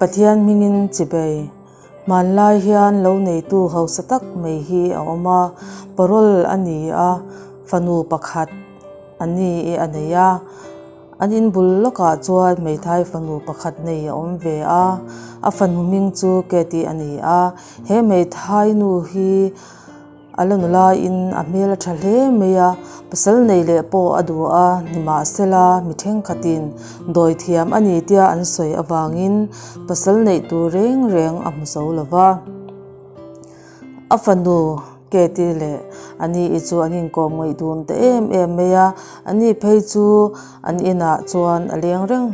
Pathian hmingin chibei. Hmanlai hian lo neitu hausa tak mai hi a awm a, parol a ni a, fanu pakhat a ni i a nei a. An in bul lawkah chuan hmeithai fanu pakhat nei a awm ve a, a fanu hming chu Katie a ni a. He hmeithai nu hi A la nulaiin a hmel a tha hle mai a, pasal nei leh pawh a duh a, nimahsela mi thenkhatin dawi thiam a ni tia an sawi avangin pasal neih tur reng reng a hmu zo lo va. A fanu Kate leh a ni i chu an inkawm ngaih dun ta em em mai a, a ni phei chu an inah chuan a leng reng.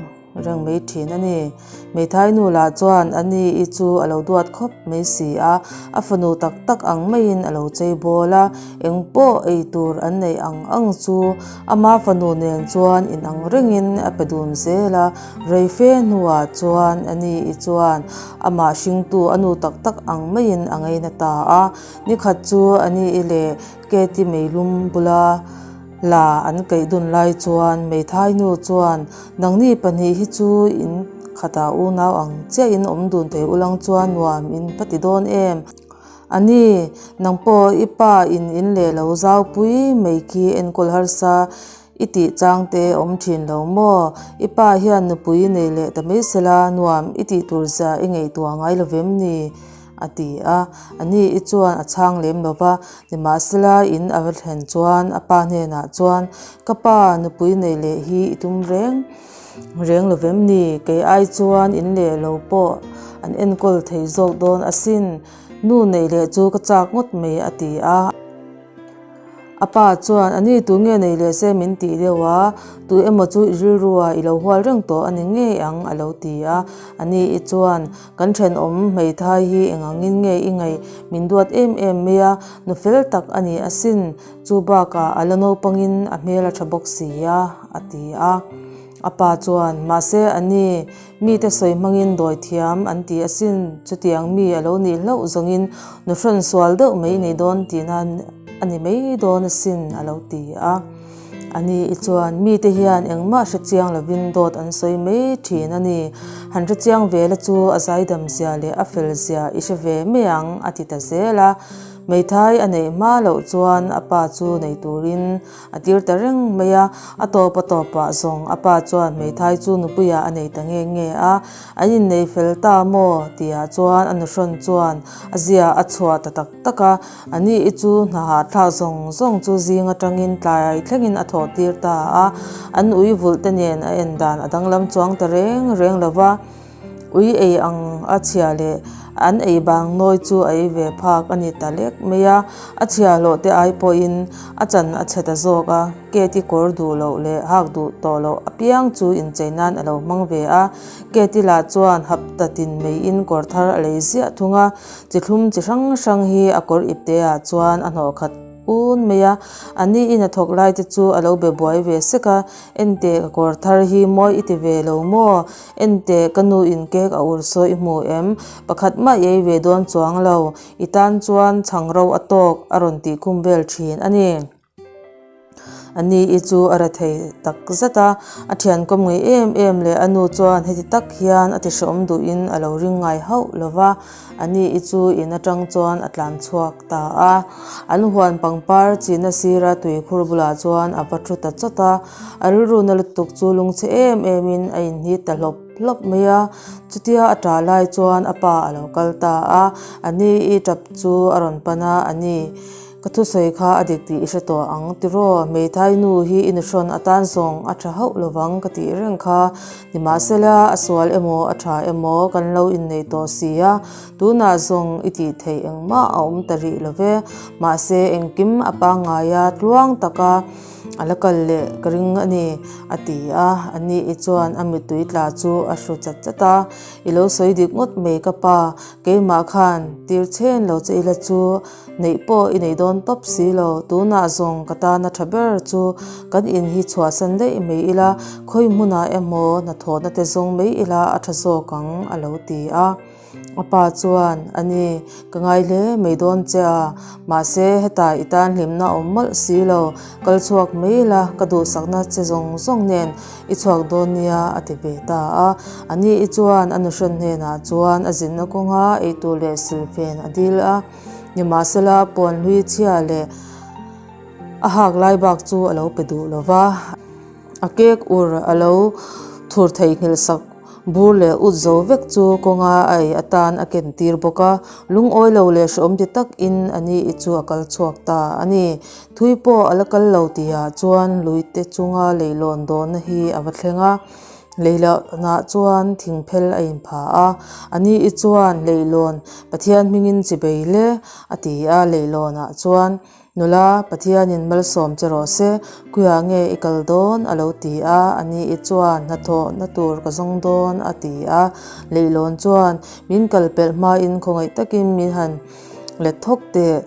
Reng mai thin a ni. Hmeithai nu lah chuan a ni i chu a lo duat khawp mai si a, a fanu tak tak ang maiin a lo chei bawl a, eng pawh ei tur an neih ang ang chu ama fanu nen chuan inang rengin a pe dun zel a, rei fe hnuah chuan a ni i chuan amah hringtu a nu tak tak ang maiin a ngaina ta a, nikhat chu a ni i leh Keti meilum bula la an kaih dun lai chuan Meithai nu chuan, Nangni pahnih hi chu in khatah unau ang chiah in awm dun thei ulang chuan nuam in va ti dawn em? A ni, nang pawh i pa in in leh lo zau pui mai khi enkawl harsa i tih chang te awm thin lo maw? I pa hian nupui nei leh ta mai sela nuam i tih tur zia i ngaihtuah ngai lo vem ni? A ti a, a ni i chuan a chhang lem lo va, nimahsela in a va thlen chuan a pa hnenah chuan, Ka pa, nupui nei leh hi i tum reng reng lo vem ni? Kei ai chuan in leh lo pawh an enkawl thei zawk dawn asin, nu neih leh chu ka chak ngawt mai a ti a. A pa chuan, A ni, tu nge nei leh se min tih deuh a, tu emaw chu i rilrua i lo hual reng tawh a ni ngei ang, a lo ti a. A ni i chuan, Kan thenawm hmeithai hi eng angin nge i ngaih? Min duat em em mai a, nu fel tak a ni asin, chu bakah a la naupangin a hmel a tha bawk si a, a ti a. A pa chuan, Mahse, a ni, mite sawi hmangin dawi thiam an ti asin, chutiang mi a lo nih hlauh zawngin nu hrawn sual deuh mai nei dawn tihna a ni mai dawn asin, a lo ti a. A ni i chuan, Mite hian engmah hre chiang lovin dawt an sawi mai thin a ni. Han hre chiang ve la chu a zaidam zia leh a fel zia i hre ve mai ang, a ti ta zel a. Hmeithai a neih hma loh chuan a pa chu nei turin A tir ta reng mai a, a tawp a tawpah zawng a pa chuan hmeithai chu nupuiah a nei ta nge nge a, an innei fel ta maw tihah chuan a nuhrawn chuan a zia a chhuah ta tak tak a, a ni i chu hna hahthlak zawng zawng chu zing atangin tlai thlengin a thawh tir ta a, an ui vulh te nen a en dan a danglam chuang ta reng reng lo va. Ui ei ang a chhia leh an ei bang nawi chu a ei ve phak a ni ta lek mai a, a chhia hlawh te ai pawhin a chan a chhe ta zawk a, Kate-i kawr duh loh leh hak duh tawh loh apiang chu inchei nan a lo hmang ve a, Kate-i lah chuan hapta tin meiin kawr thar a lei ziah thung a, chi thlum chi hrang hrang hi a kawr ipte ah chuan a hnawh khat un mai a, a ni in a thawk lai te chu a lo be buai ve sek a, Enteh ka kawr thar hi mawi i ti ve lo maw? Enteh ka nu in cake a ur sawi i hmu em? Pakhat mah i ei ve dawn chuang lo, i tan chuan chhang ro a tawk a rawn tih khum vel thin a ni. A ni i chu a ra thei tak zet a, a thian kawm ngei em em leh a nu chuan heti tak hian a ti hreawm duhin a lo ring ngai hauh lo va, a ni i chu in atang chuan a tlan chhuak ta a. An huan pangpar chihna sira tuikhur bulah chuan a va thu ta chawt a, A rilru na lutuk chu lungchhe em em in a inhnit ta hlawp hlawp mai a, chutia a ṭah lai chuan a pa a lo kal ta a, a ni i ṭap chu a rawn pan a, a ni ka thusawi kha a dik tih i hre tawh ang tiraw, hmeithai nu hi i nuhrawn atan zawng a ṭha hauh lovang ka tih reng kha, nimahsela a sual emaw a ṭha emaw kan lo inneih tawh si a, tunah zawng i tih theih engmah a awm ta rih lo ve, mahse engkim a pangngai a tluang taka. A la kal leh ka ring a ni, a ti a. A ni i chuan a mittui tla chu a hru chat chat a. I lo sawi dik ngawt mai ka pa, keimah khan tir chhen lo che ila chu neih pawh i nei dawn tawp si lo. Tunah zawng ka tana tha ber chu kan in hi chhuahsan daih mai ila, khawi hmunah emaw hnathawhna te zawng mai ila a tha zawk ang, a lo ti a. A pa chuan, A ni, ka ngai hle mai dawn che a, mahse hetah i tan hlimna a awm mawlh si lo, kal chhuak mai la, ka duhsakna che zawng zawng nen i chhuak dawn nia a ti ve ta a. A ni i chuan a nuhrawn hnenah chuan a zinna kawnga eitur leh silfen a dil a, nimahsela puan hlui chhia leh a hak lai bak chu a lo pe duh lo va. A kek ur a lo thur theihnghilh sak bur leh ut zo vek chu kawnga a ei atan a ken tir bawk a, lungawi lo leh hrehawm ti takin a ni i chu a kal chhuak ta a ni. Thui pawh a la kal lo tihah chuan luite chunga leihlawn dawhna hi a va thleng a, leihlawnah chuan thingphel a inpha a, a ni i chuan leihlawn Pathian hmingin chibei le a ti a, leihlawnah chuan Nula, Pathianin malsawm che rawh se, khuiah nge i kal dawn? a lo ti a, a ni i chuan hnathawhna tur ka zawng dawn a ti a. Leihlawn chuan min kal pelh hmain khawngaih takin min han let thawk teh.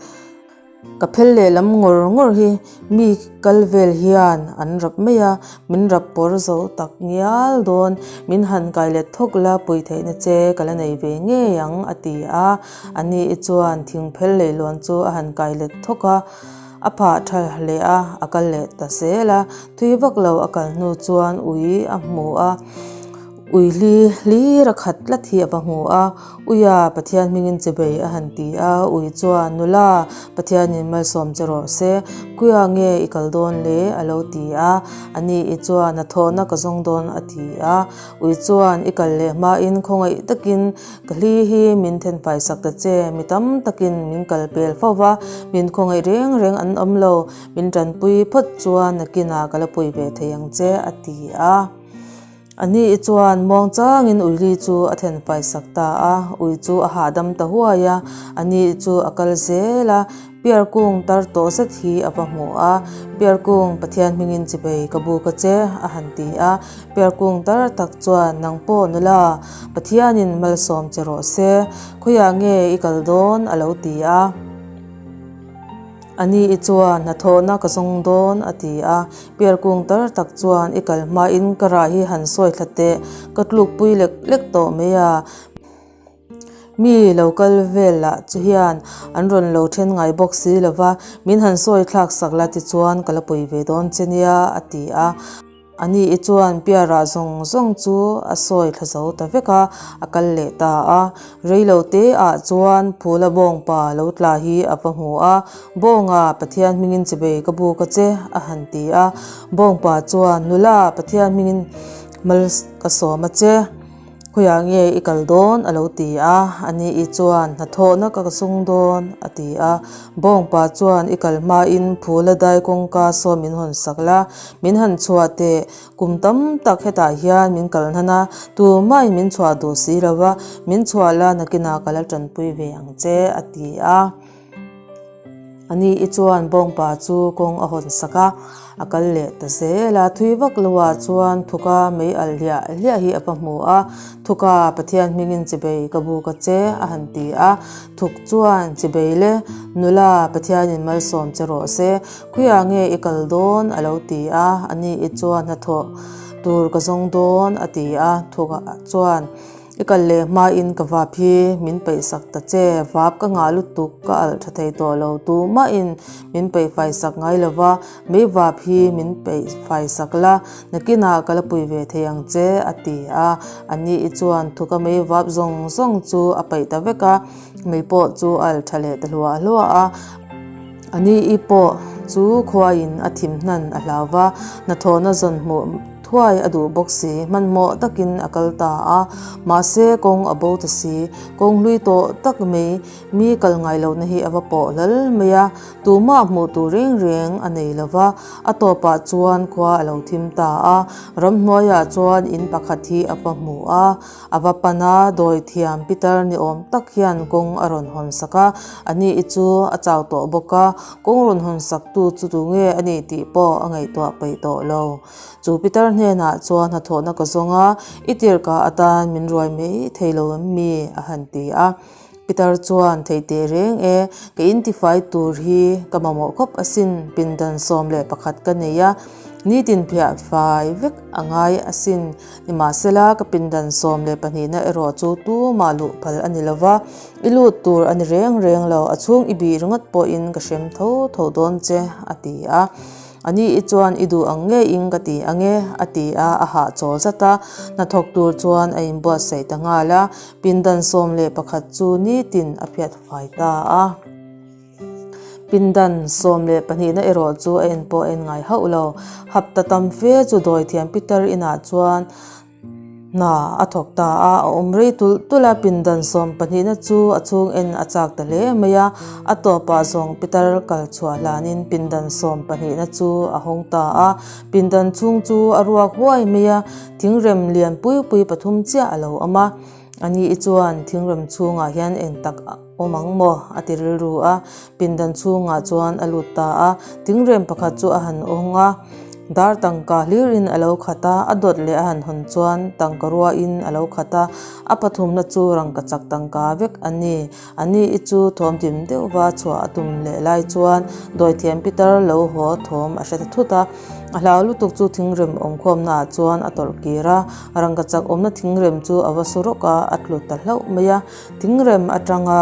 Ka phel lehlam ngawr ngawr hi mi kal vel hian an rap mai a, min rap pawr zo tak ngial dawn, min han kai let thawk la pui theihna che ka la nei ve ngei ang a ti a. A ni i chuan thingphel leihlawn chu a han kai let thawk a, a phah tha leh a, a kal leh ta zel a. Thui vak lo a kal hnu chuan ui a hmu a, ui hli hlir a khat tlat hi a va hmu a. Uia, Pathian hmingin che bei a han ti a, ui chuan, Nula, Pathianin malsawm che rawh se, kuia nge i kal dawn le? a lo ti a. A ni i chuan, A thawhna ka zawng dawn a ti a. Ui chuan, I kal leh hmain khawngaih takin Ka hli hi min thenfai sak ta che, mi tam takin min kal pel fo va, min khawngaih reng reng an awm lo, min tanpui phawt chuan nakinah ka la pui ve thei ang che, a ti a. A ni i chuan muang changin uili chu a thenfai sak ta a, ui chu a hahdam ta huai a, a ni chu a kal zel a, Piar kung tar tawh zet hi a va hmu a, Piar kung Pathian hmingin chibei ka buk a che, a han ti a. Piar kung tar tak chuan, Nang pawh nula, Pathianin malsawm che rawh se, khawiah nge i kal dawn? a lo ti a. A ni i chuan, Hnathawhna ka zawng dawn, a ti a. Piar kung tar tak chuan, I kal hmain ka rah hi han sawi thla teh, ka tlukpui lek lek tawh mai a. Mi lo kal vel lah chu hian an rawn lo then ngai bawk si lo va, min han sawi thlak sak la tichuan ka la pui ve dawn che nia a ti a. A ni i chuan Piara zawng zawng chu a sawi thla zo ta vek a, a kal leh ta a. Rei lo te ah chuan Phula bawngpa lo tla hi a va hmu a, Bawnga, Pathian hmingin chibei ka buk a che a han ti a. Bawngpa chuan, Nula, Pathian hmingin mal ka sawm a che. Khawiah nge i kal dawn? a lo ti a. A ni i chuan, Hnathawhna ka sung dawn, a ti a. Bawngpa chuan, I kal hmain phula dai kawngka saw min hawn sak la, min han chhuah teh. Kum tam tak hetah hian min kal hnan a, tumahin min chhuah duh si lo va, min chhuah la nakinah ka la tanpui ve ang che, a ti a. A ni i chuan bawngpa chu kawng a hawn sak a, a kal leh ta zel a. Thui vak lo ah chuan thuka mei alh hliah hliah hi a va hmu a, Thuka, Pathian hmingin chibei ka buk a che, a han ti a. Thuk chuan, Chibei le, nula, Pathianin malsawm che rawh se, khawiah nge i kal dawn? a lo ti a. A ni i chuan, Hnathawh tur ka zawng dawn, a ti a. Thuka chuan. I kal leh hmain ka vap hi min peih sak ta che, vap ka ngah lutuk ka alh tha thei tawh lo, tumahin min peih fai sak ngai lo va, mei vap hi min peih fai sak la, nakinah ka la pui ve thei ang che, a ti a. A ni i chuan thuka mei vap zawng zawng chu a peih ta vek a, mei pawh chu a alh tha leh ta hluah hluah a. A ni i pawh chu khuaiin a thim hnan a hlau va, hnathawhna zawn hmuh Thuai a duh bawk si, hmanhmawh takin a kal ta a, mahse kawng a bo ta si, kawng hlui tawh tak mai mi kal ngai lohna hi a va pawh hlal mai a, tumah hmuh tur reng reng a nei lo va, a tawpah chuan khua a lo thim ta a, ramhnuaiah chuan in pakhat hi a va hmu a, a va pan a, dawi thiam pitar ni awm tak hian kawng a rawn hawn sak a, a ni i chu a chau tawh bawk a, kawng rawn hawn sak tu chu tunge a nih tih pawh a ngaihtuah peih tawh lo. Chu Peter hnenah chuan hnathawhna ka zawng a, i tirhka atan min ruai mai thei lo em mi? a han ti a. Peter chuan, Theih teh reng e, ka intifai tur hi ka mamawh khawp asin, pindan 11 ka nei a, Nitin phiah fai vek a ngai asin. Nimahsela, ka pindan 12na erawh chu tumah luh phal a ni lo va, i lut tur a ni reng reng lo, a chhung i bih ringawt pawhin ka hrem tho tho dawn che, a ti a. A ni i chuan i duh ang ngeiin ka ti ang e, a ti a, a hahchawl zat a. Hnathawk tur chuan a inbuatsaih ta nghal a, pindan 11 chu nitin a phiat fai ta a. Pindan 12 na erawh chu a en pawh a en ngai hauh lo. Hapta tam fe chu dawithiam Peter inah chuan hna a thawk ta a, a awm rei tulh tulh a. Pindan 12 na chu a chhung en a chak ta hle mai a, a tawpah zawng Peter kal chhuah hlanin pindan 12 na chu a hawng ta a. Pindan chhung chu a ruak huai mai a, thingrem lian pui pui pathum chiah a lo awm a. A ni i chuan thingrem chhungah hian eng tak Awm ang maw? a ti rilru a. Pindan chhungah chuan a lut ta a. Tingrem pakhat chu a han awng a, dar tangka hlirin a lo khat a, a dawt leh a han hawn chuan tangka ruain a lo khat a, a pathumna chu rangka chak tangka vek a ni. A ni i chu thawm dim deuhva chhuah a tum leh lai chuan dawithiam pitar lo haw thawm a hre ta thut a. A hlau lutuk chu thingrem awmkhawmnaah chuan a tawlh kir a, rangka chak awmna thingrem chu a va su rawk a, a tlu ta hlauh mai a. Tingrem atanga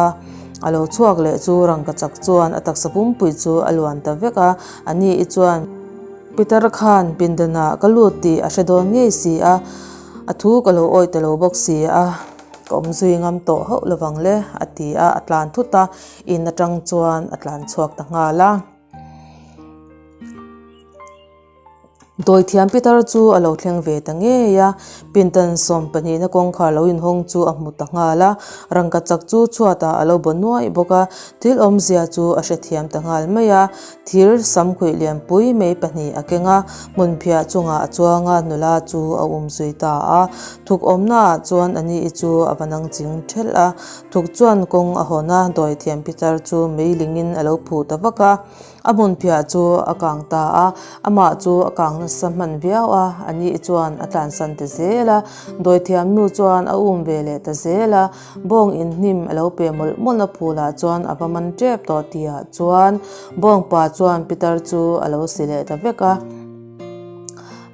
a lo chhuak leh chu rangkachak chuan a taksa pumpui chu a luan ta vek a, a ni i chuan Peter khan pindanah ka lut tih a hre dawn ngei si a, a thu ka lo awih ta lo bawk si a, ka awm zui ngam tawh hauh lovang le a ti a, a tlan thut a, in atang chuan a tlan chhuak ta nghal a. Dawithiam Peter chu a lo thleng ve ta ngei a, pindan sawmpahnihna kawngkhar lo inhawng chu a hmu ta nghal a, rangkachak chu chhuatah a lo baw nuaih bawk a, thil awmzia chu a hrethiam ta nghal mai a, thir samkhuih lianpui mai pahnih a keng a, hmunphiah chungah a chuang a, nula chu a um zui ta a, thuk awmnaah chuan a ni chu a va nang ching thelh a, thuk chuan kawng a hawn a, dawithiam Peter chu meilingin a lo phuh ta vak a. A hmunphiah chu a kang ta a, amah chu a kang nasa hman viau a, a ni chuan a tlansan ta zel a, dawithiam nu chuan a um ve leh ta zel a, bawng inhnim a lo pe mawlh mawlh na phulah chuan a va man tep tawh tihah chuan bawngpa chuan pitar chu a lo si leh ta vek a.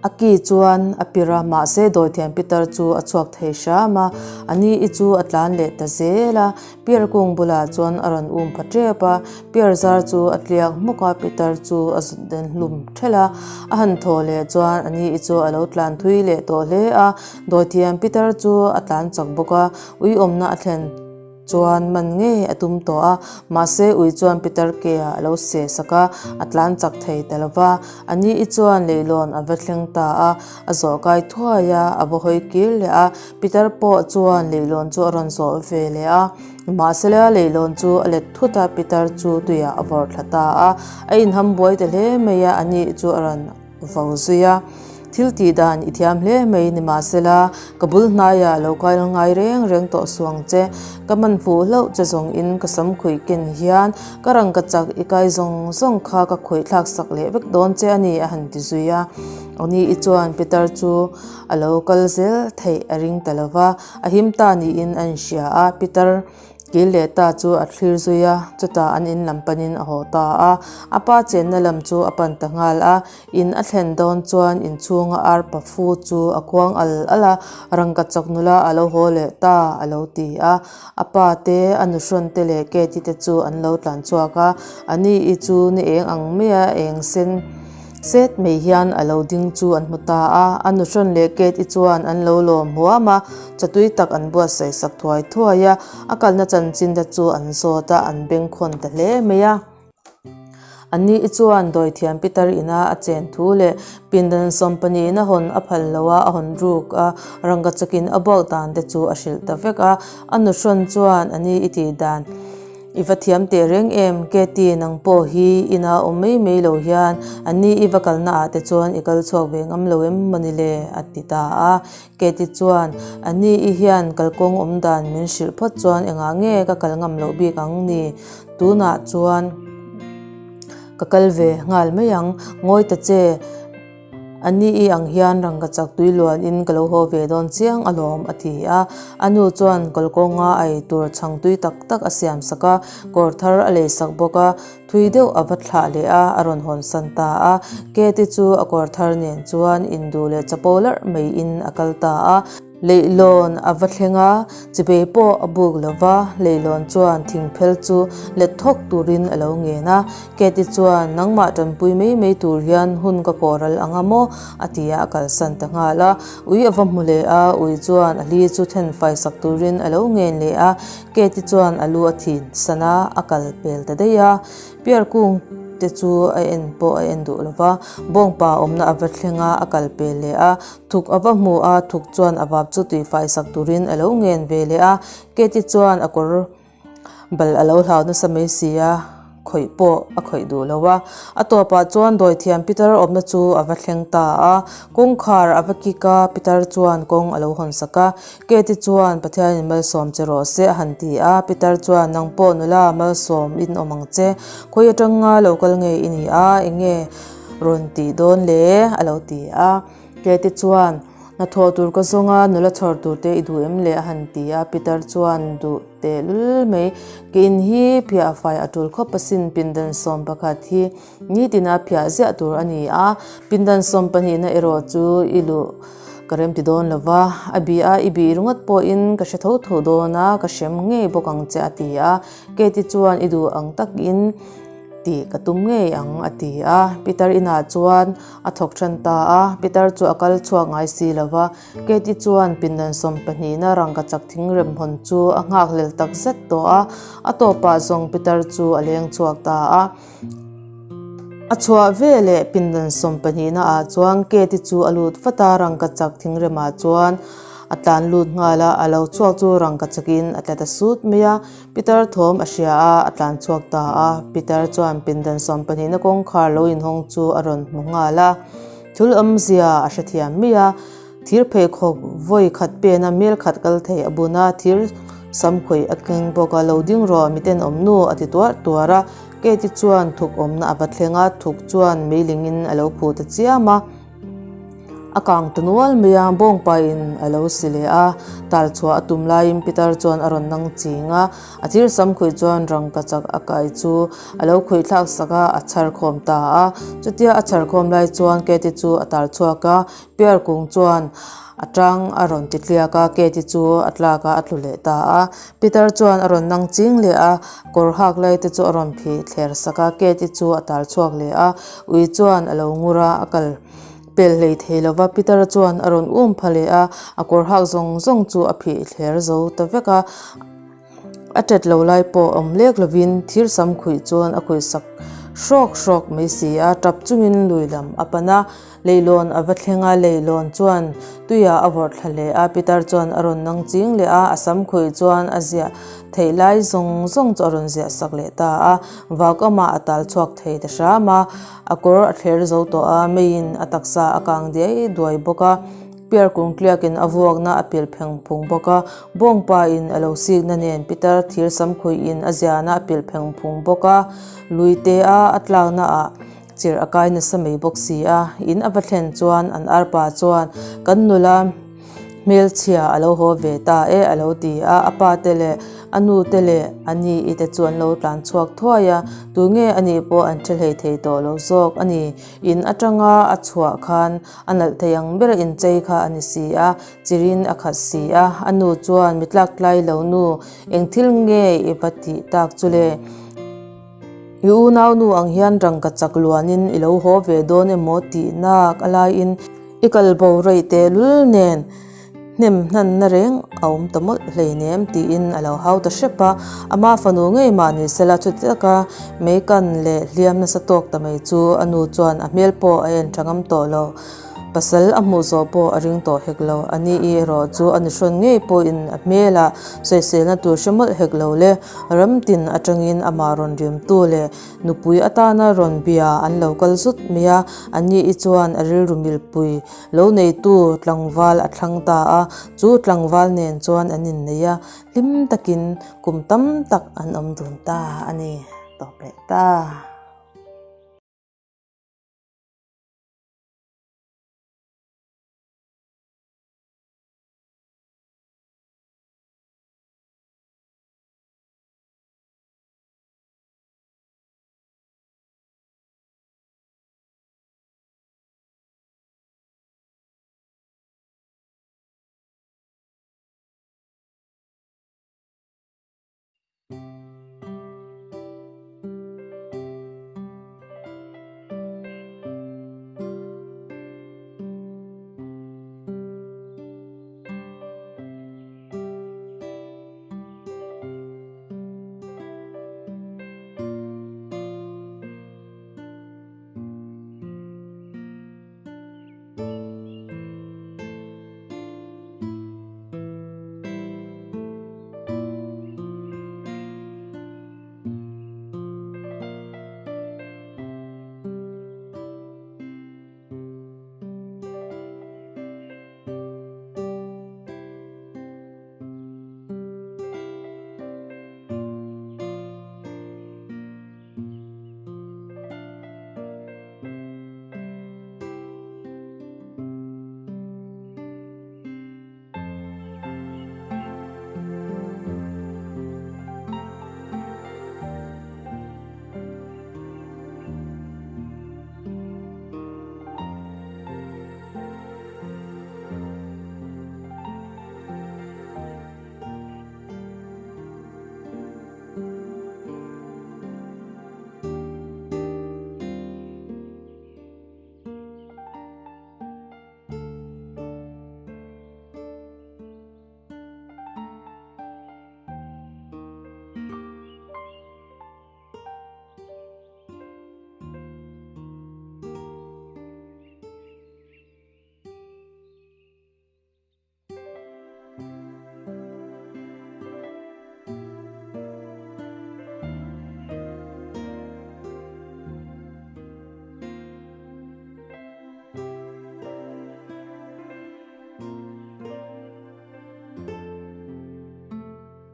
A ki chuan a pir a, mahse dawithiam pitar chu a chhuak thei hram a, a ni i chu a tlan leh ta zel a, Piar kung bulah chuan a rawn um pha tep a, piar zar chu a tliak hmawk a, pitar chu a zut den hlum thelh a. A han thaw leh chuan a ni chu a lo tlan thui leh tawh hle a, dawithiam pitar chu a tlan chak bawk a, ui awmna a thlen chuan man ngei a tum tawh a, mahse ui chuan pitar ke ah a lo seh sak a, a tlan chak thei ta lo va, a ni chuan leihlawn a va thleng ta a, a zawh kai thuai a, a va hawi kir leh a. Pitar pawh chuan leihlawn chu a rawn zawh ve leh a, nimahsela leihlawn chu a let thut a, Pitar chu tuiah a vawrh thla ta a, a inham buai ta hle mai a, a nih chu a rawn vo zui a. Thil tih dan i thiam hle mai, nimahsela ka bul hnaiah lo kai ngai reng reng tawh suang che, ka man fuh hlauh che zawng in ka sam khuih ken hian ka rangka chak i kai zawng zawng kha ka khuih thlak sak leh vek dawn che a ni a han ti zui a. A ni i chuan Pitar chu A lo kal zel theih a ring ta lo va, a him ta niin a inhria a, Peter kil leh ta chu a thlir zui a, chutah an in lam panin a haw ta a. A pa chenna lam chu a pan ta nghal a, in a thlen dawn chuan inchhunga arpa fu chu a kuang al al a, rangka chak nula a lo haw leh ta a lo ti a. A pa te, a nuhrawn te leh Katie te chu an lo tlan chhuak a, a ni i chu ni eng ang maia eng sen Set mai hian a lo ding chu an hmu ta a, a nuhrawn leh Kate-i chuan an lo lawm huam a, chatui tak an buatsaih sak thuai thuai a, a kalna chanchin te chu an zawt a, an bengkhawn ta hle mai a. Anni-i chuan dawithiam pitar ina a chen thu leh pindan sawmpahnihin a hawn a phal lo a, a hawn ruk a, rangka chakin a buak dan te chu a hrilh ta vek a, a nuhrawn chuan ani-i tih dan I va thiam teh reng em, Katie, nang pawh hi ina awm mai mai lo hian a ni i va kalna ah te chuan i kal chhuak ve ngam lo em maw ni le? a ti ta a. Katie chuan, A ni i hian kalkawng awm dan min hrilh phawt chuan engah nge ka kal ngam loh bik ang ni? Tunah chuan ka kal ve nghal mai ang, ngawi ta che. A ni i ang hian rangkachak tui luanin ka lo haw ve dawn chiang alawm, a ti a. A nu chuan kalkawnga a ei tur chhang tui tak tak a siam sak a, kawr thar a lei sak bawk a, thui deuh a va thlah leh a, a rawn hawn san ta a. Kate-i chu a kawr thar nen chuan induh leh chapo larh maiin a kal ta a. Leihlawn a va thleng a, chibei pawh a buk lo va, leihlawn chuan thingphel chu let thawk turin a lo ngen a. Katie chuan, Nangmah tanpui mai mai tur hian hun ka kawhral ang a maw? a ti a, a kalsan ta nghal a. Ui a va hmu leh a, ui chuan a hli chu then fai sak turin a lo ngen leh a. Katie chuan a lu a thin san a, a kal pel ta daih a. Piar kung te chu a en pawh a en duh lo va, bawngpa awmna a va thleng a, a kal pel leh a. Thuk a va hmu a, thuk chuan a vap chu tuifai sak turin a lo ngen ve leh a. Katie chuan a kawr bal a lo hlau nasa mai si a, khawih pawh a khawih duh lo a. A tawpah chuan dawithiam Peter awmna chu a va thleng ta a, kawngkhar a va kik a, Peter chuan kawng a lo hawn sak a. Katie chuan Pathianin malsawm che rawh se a han ti a, Peter chuan nang pawh nula malsawm in awm ang che, khawi atanga lo kal nge i ni a, eng nge rawn tih dawn le? a lo ti a. Kete chuan, Hnathawh tur ka zawng a, nula chhawr tur te i duh em le? a han ti a. Peter chuan, Duh tehlul mai. Ke in hi phiah fai a tul khawp asin, pindan 11 hi nitina phiah ziah tur a ni a, pindan sawmpahnihna erawh chu i luh ka remti dawn lo va, a bih a, i bih ringawt pawhin ka hre tho tho dawn a, ka hrem ngei bawk ang che a ti a. Kete chuan, I duh ang takin tih ka tum ngei ang a ti a. Peter inah chuan a thawk than ta a, Peter chu a kal chhuak ngai si lo va, Katie chuan pindan sawmpahnihna rangkachak thingrem hawn chu a nghakhlel tak zet tawh a, a tawpah zawng Peter chu a leng chhuak ta a. A chhuah veleh pindan sawmpahnihna ah chuan Katie chu a lut vat a, rangkachak thingremah chuan a tlan lut nghal a, a lo chhuak chu rangkachakin a tla ta sut mai a. Peter thawm a hria a, a tlan chhuak ta a. Peter chuan pindan sawmpahnihna kawngkhar lo inhawng chu a rawn hmu nghal a. Thil awmzia a hrethiam mai a, thir pheikhawk vawi khat pena mel khat kal thei a bun a, thir sam khawih a keng bawk a, Lo ding rawh, miten awm nu, a ti tuar tuar a. Katie chuan thuk awmna a va thleng a, thuk chuan meilingin a lo phuh ta chiam a. A kang ta nual mai a, bawngpain a lo si leh a, tal chhuah a tum laiin Peter chuan a rawn nang ching a, a thir sam khuih chuan rangkachak a kai chu a lo khuih thlak sak a, a chhar khawm ta a. Chutia a chhar khawm lai chuan Katie chu a tar chhuak a, Piar kung chuan a tang a rawn ti tliak a, Katie chu a tlak a, a tlu leh ta a. Peter chuan a rawn nang ching leh a, kawr hak lai te chu a rawn phih thler sak a, Katie chu a tar chhuak leh a, ui chuan a lo ngur a, a kal pel hlei thei lo va, Peter chuan a rawn um pha leh a, a kawr hak zawng zawng chu a phih thler zo ta vek a, a tet lo lai pawh awm lek lovin thir sam khuih chuan a khuih sak hrawk hrawk mai si a, tap chungin lui lam a pan a. Leilawn a va thleng a, leilawn chuan tuiah a vawrh thla hle a, Peter chuan a rawn nang ching leh a, a sam khuih chuan a ziah theih lai zawng zawng chu a rawn ziah sak leh ta a, vaukama a tal chhuak thei ta hram a, a kawr a thler zo tawh a, meiin a taksa a kang diai duai bawk a, piar kung tliakin a vuakna a pilh pheng phung bawk a, bawngpa in a lo sikna nen Peter thir sam khuihin a ziahna a pilh pheng phung bawk a, lui te a a tlakna ah Chirh a kai nasa mai bawk si a, in a va thlen chuan an arpa chuan kan nula hmelchhia a lo haw ve ta e a lo ti a, a pa te leh a nu te leh a ni i te chu an lo tlan chhuak thuai a, tunge a nih pawh an hre hlei thei tawh lo zawk a ni. In atanga a chhuah khan a nalh thei ang ber a inchei kha a ni si a, chirin a khat si a, a nu chuan mi tlak tlai lo nu eng thil nge i va tih tak chu le? I unaunu ang hian rangkachak luanin i lo haw ve dawn emaw tih nak a laiin i kal bo rei tehlul nen hnem hnanna reng a awm ta mawlh hleinem tiin a lo hau ta hrep a. Ama fanu ngei mah ni sela chuti taka meikan leh hliam nasa tawk ta mai chu a nu chuan a hmel pawh a en tha ngam tawh lo. Pasal a hmuh zawh pawh a ring tawh hek lo. A ni i erawh chu a ni hrawn ngei pawhin a hmelah sawiselna tur hre mawlh hek lo le. Ram tin atangin amah rawn rimtu leh nupui atana rawn bia an lo kal zut mai a. A ni i chuan a rilru milpui lo neitu tlangval a thlang ta a. Chu tlangval nen chuan an innei a, hlim takin kum tam tak an awm dun ta a ni. Tawp leh ta.